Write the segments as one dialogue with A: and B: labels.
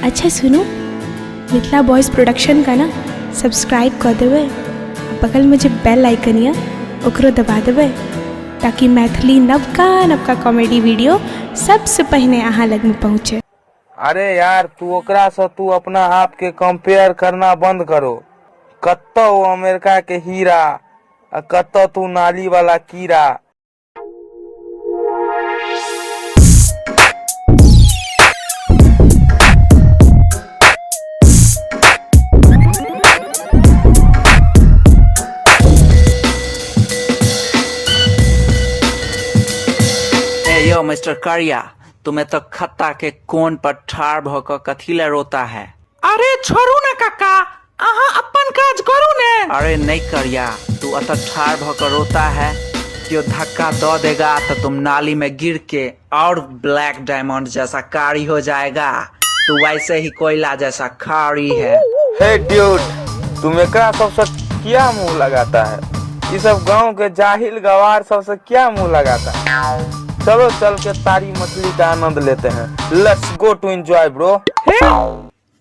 A: अच्छा सुनू, Mithila boys production का ना सब्सक्राइब कऽ देबै आ बगलमे जे बेल आइकन यऽ ओकरो दबा देबै ताकि मैथिली नवका नवका कॉमेडी वीडियो सबसँ पहिने अहाँ लगमे पहुँचे।
B: अरे यार, तू ओकरा से तू अपना आप के कंपेयर करना बंद करो। कत्तो ओ अमेरिका के हीरा आ कत्तो तू नाली वाला कीड़ा।
C: ए यो मिस्टर करिया, तुम्हें तो खत्ता के कोन पर ठाड़ भ क कथी ले रोता है?
D: अरे छोड़ू ने काका, अहाँ अपन काज करू ने।
C: अरे नहीं करिया, तू अत ठाड़ भ क रोता है, क्यों धक्का दो देगा तो तुम नाली में गिर के और ब्लैक डायमंड जैसा कारी हो जाएगा। तू वैसे ही कोयला जैसा खारी है।
B: हे ड्यूड, तुम एकरा सबसे क्या मुंह लगाता है? ये सब गांव के जाहिल गवार सबसे क्या मुंह लगाता है? चलो चल के तारी मछली का आनंद लेते हैं। Let's go to enjoy bro.
D: हे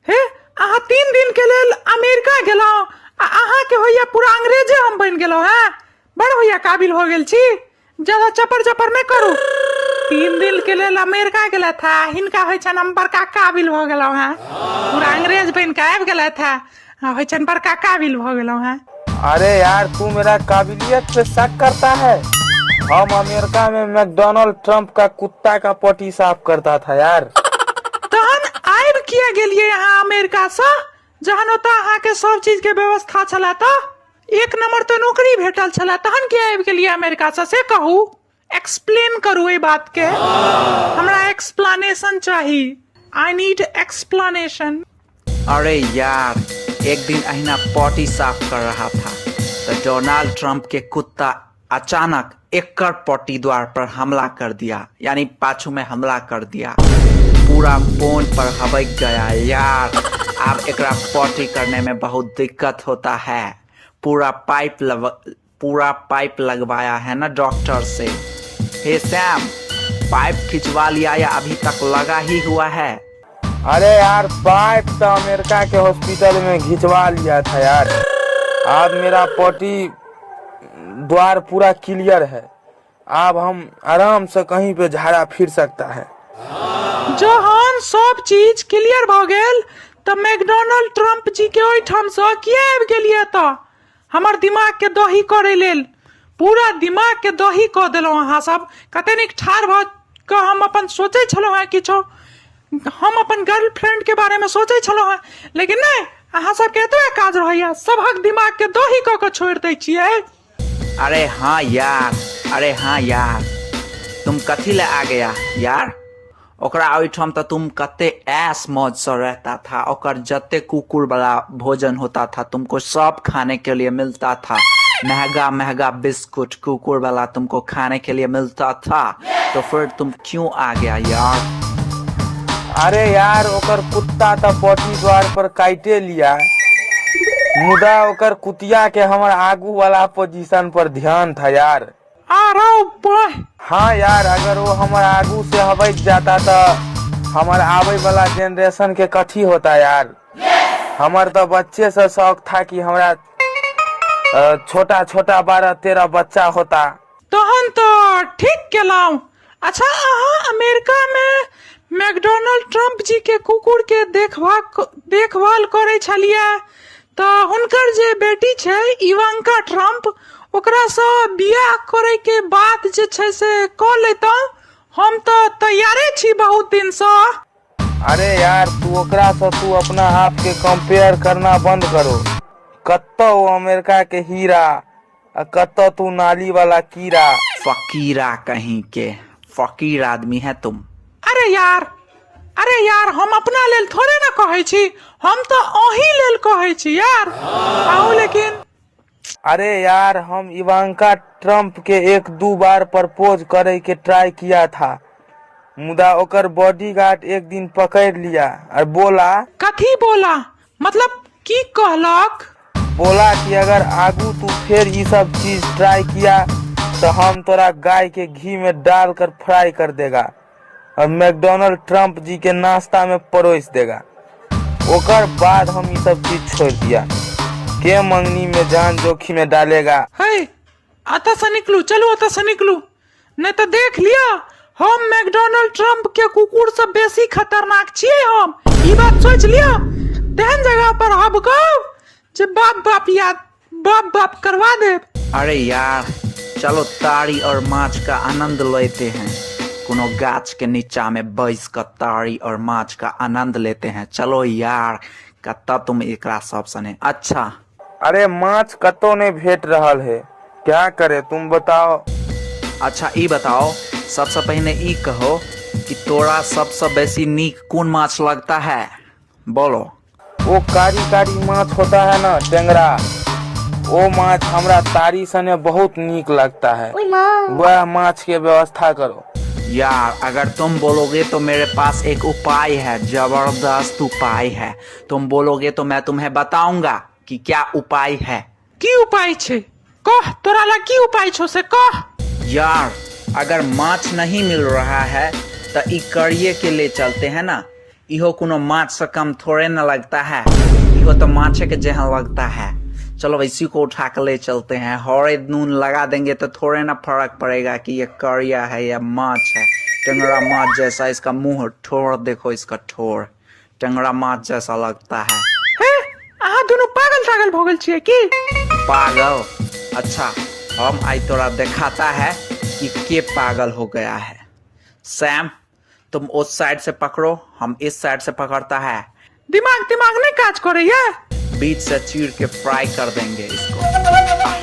D: हे, अहाँ 3 दिन के लेल अमेरिका गेलहुँ आ अहाँ के होइया पूरा अंग्रेजे हम बनि गेलहुँ हैं। बड़ होइया काबिल हो गेल छी, ज्यादा चपर चपर नहि करू। 3 दिन के लेल अमेरिका गेलथि है, हिनका होइ छनि हम बड़का काबिल भऽ गेलहुँ हैं, पूरा अंग्रेज बनि कऽ आबि गेलथि है, आ होइ छनि बड़का काबिल भऽ गेलहुँ हैं।
B: अरे यार, तू मेरा काबिलियत पे शक करता है? हम अमेरिका में मैकडोनाल्ड ट्रम्प का कुत्ता का पटी साफ करता था यार।
D: तहन आबि किया गेलियै अहाँ अमेरिका सँ, जहन ओतऽ अहाँके सब चीज के व्यवस्था छलए? तऽ एक नंबर तऽ नौकरी भेटल छलए, तहन किया आबि गेलियै अमेरिका सँ, से कहू, एक्सप्लेन करू एहि बात के। हमरा एक्सप्लेनेशन चाही, I need explanation.
C: अरे यार, एक दिन अहिना पॉटी साफ कर रहा था तो डोनाल्ड ट्रम्प के कुत्ता अचानक एकर पॉटी द्वार पर हमला कर दिया, यानी पाछू में हमला कर दिया, पूरा पोन पर हबक गया यार। अब एकरा पॉटी करने में बहुत दिक्कत होता है, पूरा पाइप लगवाया है ना डॉक्टर से। हे सैम, पाइप खिंचवा लिया या अभी तक लगा ही हुआ है?
B: अरे यार, पाइप तो अमेरिका के हॉस्पिटल में खिंचवा लिया था यार। अब मेरा पॉटी द्वार पूरा क्लियर है, अब हम आराम से कहीं पे झाड़ा फिर सकता है।
D: जहन सब चीज क्लियर भऽ गेल तऽ मैकडोनाल्ड ट्रम्प जी के ओहिठामसँ किया आबि गेलियै तऽ हमर दिमाग के दही करै लेल? पूरा दिमाग के दही कऽ देलहुँ अहाँ सब। कते नीक ठाढ़ भऽ कऽ हम अपन सोचै छलहुँ हेँ किछो, हम अपन गर्लफ्रेंड के बारे में सोचै छलहुँ हेँ, लेकिन नहि, अहाँ सबके एतबे काज रहैया, सभक दिमाग के दही कऽ कऽ छोड़ि दै छियै।
C: अरे हाँ यार, अरे हाँ यार, तुम कथी ले आ गया यार? ओकरा ओहिठाम तऽ तुम कते ऐश मौज से रहता था, ओकर जते कुकुर वाला भोजन होता था तुमको सब खाने के लिए मिलता था, महंगा महंगा बिस्कुट कुकुर वाला तुमको खाने के लिए मिलता था, तो फिर तुम क्यों आ गया यार?
B: अरे यार, ओकर कुत्ता तो पॉटी द्वार पर काटे लिया, मुदा ओकर कुतिया के हमर आगू वाला पोजीशन पर ध्यान था यार।
D: आ रौ बाह।
B: हाँ यार, अगर वो हमर आगू से हबैत जाता तो हमर आवे वाला जनरेशन के कथी होता यार। हमर तो बच्चे से शौक था कि हमरा छोटा छोटा 12-13 बच्चा होता।
D: तहन तो ठीक केलहुँ। अच्छा, अहाँ अमेरिका में मैकडोनाल्ड ट्रम्प जी के कुकुर के देखभाल करै छलियै, तऽ हुनकर जे बेटी छै इवांका ट्रम्प, ओकरासँ बियाह करै के बात जे छै से कऽ लेतहुँ, हम तऽ तैयारे छी बहुत दिनसँ।
B: अरे यार, तू ओकरा से तू अपना आप के कंपेयर करना बंद करो। कत्तो वो अमेरिका के हीरा आ कत्तो तू नाली वाला कीड़ा।
C: फकीरा कहीं के, फकीर आदमी है तुम।
D: अरे यार, अरे यार, हम अपना लेल थोड़े ना कहै छी, हम तऽ अहीं लेल कहै छी यार। अहूँ लेकिन।
B: अरे यार, हम इवांका ट्रम्प के 1-2 बार प्रपोज करे के ट्राई किया था, मुदा ओकर बॉडीगार्ड एक दिन पकड़ लिया और बोला।
D: कथी बोला? मतलब की कहलक?
B: बोला कि अगर आगू तू फिर ये सब चीज ट्राई किया तो हम तोरा गाय के घी में डाल कर फ्राई कर देगा और मैकडोनाल्ड ट्रम्प जी के नाश्ता में परोस देगा। ओकर बाद हम ई सब चीज छोड़ दिया। के मंगनी में जान जोखिम में डालेगा?
D: है, एतऽ से निकलू, चलू एतऽ से निकलू, नहि तऽ देख लिअ, हम मैकडोनाल्ड ट्रम्प के कुकुर से बेसी खतरनाक छियै हम, ई बात सोचि लिअ। तेहन जगह पर हबकब जे बाप बाप याद बाप बाप करवा देब।
C: अरे यार, चलो तारी और माछ का आनंद लेते हैं। कोनो गाछ के नीचा में बैस क तारी और माछ का आनंद लेते हैं। चलो यार, कतऽ तुम एकरा सब सने। अच्छा।
B: अरे माछ कतौ नहीं भेट रहल है, क्या करे तुम बताओ।
C: अच्छा ई बताओ, सबसे पहिने ई कहो कि तोरा सबसे बेसी नीक कोन माछ लगता है, बोलो।
B: वो कारी कारी माछ होता है ना, टेंगरा, वो माछ हमरा तारी सने बहुत नीक लगता है। वह माछ के व्यवस्था करो।
C: यार अगर तुम बोलोगे तो मेरे पास एक उपाय है, जबरदस्त उपाय है। तुम बोलोगे तो मैं तुम्हें बताऊंगा कि क्या उपाय है।
D: की उपाय छै? कह, तोरा ला की उपाय छौ से कह।
C: यार अगर माछ नहीं मिल रहा है तो ई करिए के ले चलते हैं ना। इहो कोनो माछ से कम थोड़े न लगता है, इहो तो माछे के जेहन लगता है। चलो इसी को उठा के ले चलते हैं, हरे नून लगा देंगे तो थोड़े ना फर्क पड़ेगा कि ये करिया है या माछ है। टेंगरा माछ जैसा इसका मुंह, ठोर देखो, इसका ठोर टेंगरा माछ जैसा लगता है।
D: हे, अहाँ दुनू पागल तागल भऽ गेल छियै की?
C: पागल? अच्छा हम आई तोरा दिखाता है कि के पागल हो गया है। सैम तुम उस साइड से पकड़ो, हम इस साइड से पकड़ता है।
D: दिमाग दिमाग नहीं काज करैया।
C: बीच से चीर के फ्राई कर देंगे इसको,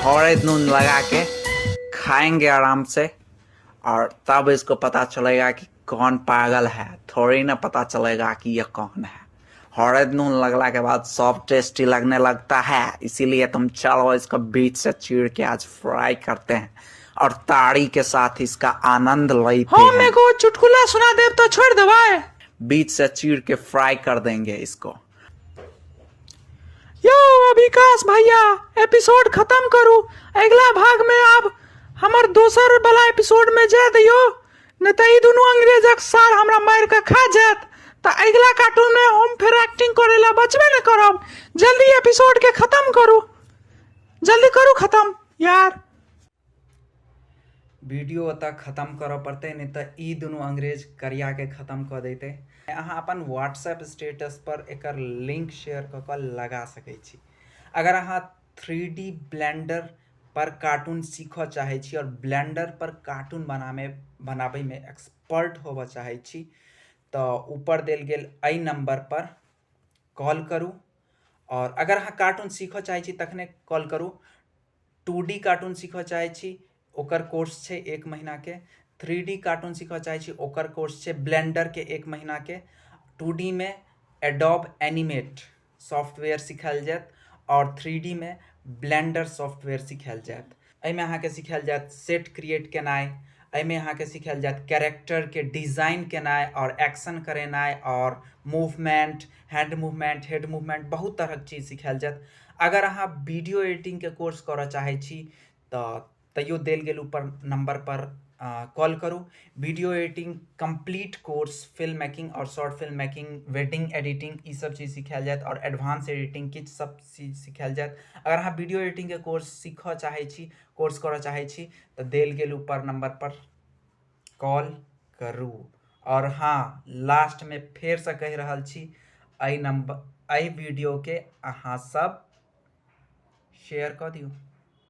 C: हरे नून लगा के खाएंगे आराम से, और तब इसको पता चलेगा कि कौन पागल है। थोड़ी ना पता चलेगा कि ये कौन है। हरद नून लगला के बाद सब टेस्टी लगने लगता है, इसीलिए तुम चलो इसको बीच से चीर के आज फ्राई करते हैं और ताड़ी के साथ इसका आनंद लेते
D: हम
C: हैं।
D: एगो चुटकुला सुना देब तो छोड़ देबै?
C: बीच से चीर के फ्राई कर देंगे इसको।
D: यो विकास भैया, एपिसोड खत्म करू, अगला भाग में आब हमर दोसर वाला एपिसोड में जाय दियो, नहीं तऽ ई दुनू अंग्रेजक सार हमरा मारि के खा जायत, तऽ अगिला कार्टून में हम फेर एक्टिंग करे ला बचबे न करब। जल्दी एपिसोड के खत्म करू, जल्दी करू खत्म यार।
C: वीडियो ओतऽ खत्म करऽ पड़तै, नहि तऽ ई दुनू अंग्रेज करियाके खत्म कऽ दैतै। अहाँ अपन व्हाट्सएप स्टेटस पर एकर लिंक शेयर कऽ कऽ लगा सकै छी। अगर अहाँ थ्री डी ब्लेंडर पर कार्टून सीखऽ चाहै छी आओर ब्लेंडर पर कार्टून बनाबैमे एक्सपर्ट होबऽ चाहै छी तऽ ऊपर देल गेल एहि नंबर पर कॉल करू। आओर अगर अहाँ कार्टून सीखऽ चाहै छी तखने कॉल करू। टू डी कार्टून सीखऽ चाहै छी ओकर कोर्स छै 1 महीनाके, थ्री डी कार्टून सीखऽ चाहै छी ओकर कोर्स छै ब्लेंडरके 1 महीनाके, टू डी मे एडोब एनिमेट सॉफ्टवेयर सिखायल जायत आओर थ्री डी मे ब्लेंडर सॉफ्टवेयर सिखायल जायत। एहिमे अहाँके सिखायल जायत सेट क्रिएट केनाइ, एहिमे अहाँके सिखायल जायत कैरेक्टरके डिजाइन केनाइ आओर एक्शन करेनाइ आओर movement, hand movement, head movement, बहुत तरहक चीज सिखायल जायत। अगर अहाँ वीडियो एडिटिंगके कोर्स करऽ चाहै छी तऽ तैयो देल गेल ऊपर नंबर पर कॉल करू। Video editing complete course, film making आओर short film making, wedding editing, ई सब चीज सिखायल जायत आओर एडवांस एडिटिंग किछु सब चीज सिखायल जायत। अगर अहाँ वीडियो एडिटिंगके कोर्स सीखऽ चाहै छी, कोर्स करऽ चाहै छी तऽ देल गेल ऊपर नंबर पर कॉल करू। आओर हाँ, लास्टमे फेरसँ कहि रहल छी, एहि नंबर एहि वीडियोके अहाँ सब शेयर कऽ दियौ।